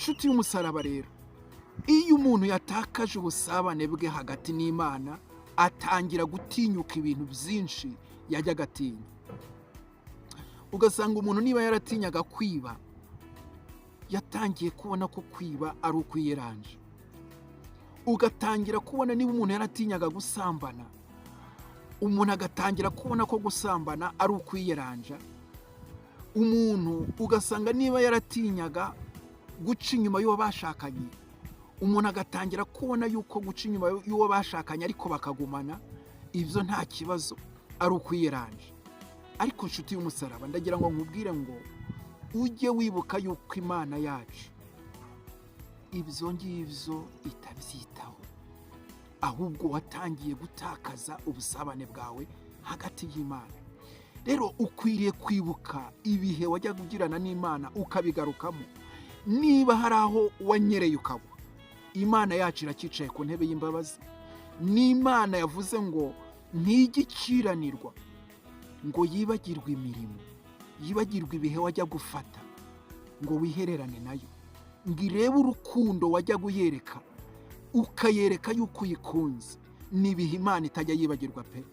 Nshuti y'umusaraba rero, iyo umuntu yatakaje ubusabane bwe hagati n'Imana, atangira gutinyuka ibintu byinshi yajyaga atinya. Ugasanga umuntu niba yaratinyaga kwiba, yatangiye kubona ko kwiba ari ukwiyeranja. Ugatangira kubona niba umuntu yaratinyaga gusambana, umuntu agatangira kubona ko gusambana ari ukwiyeranja. Umuntu ugasanga niba yaratinyaga guca inyuma y'uwo bashakanye, umuntu agatangira kubona yuko guca inyuma y'uwo bashakanye ariko bakagumana, ibyo nta kibazo, ari ukwiyeranja. Ariko inshuti y'umusaraba, ndagira ngo nkubwire ngo ujye wibuka yuko Imana yacu ibyo ngibyo itabyitaho, ahubwo watangiye gutakaza ubusabane bwawe hagati y'Imana. Rero ukwiriye kwibuka ibihe wajyaga ugirana n'Imana, ukabigarukamo. Niba hari aho wanyereye ukagwa, Imana yacu iracyicaye ku ntebe y'imbabazi. N'Imana yavuze ngo ntigikiranirwa ngo yibagirwe imirimo, yibagirwe ibihe wajya gufata ngo wihererane nayo, ngo irebe urukundo wajyaga uyereka, ukayereka yuko uyikunze. Ni ibihe Imana itajya yibagirwa pe.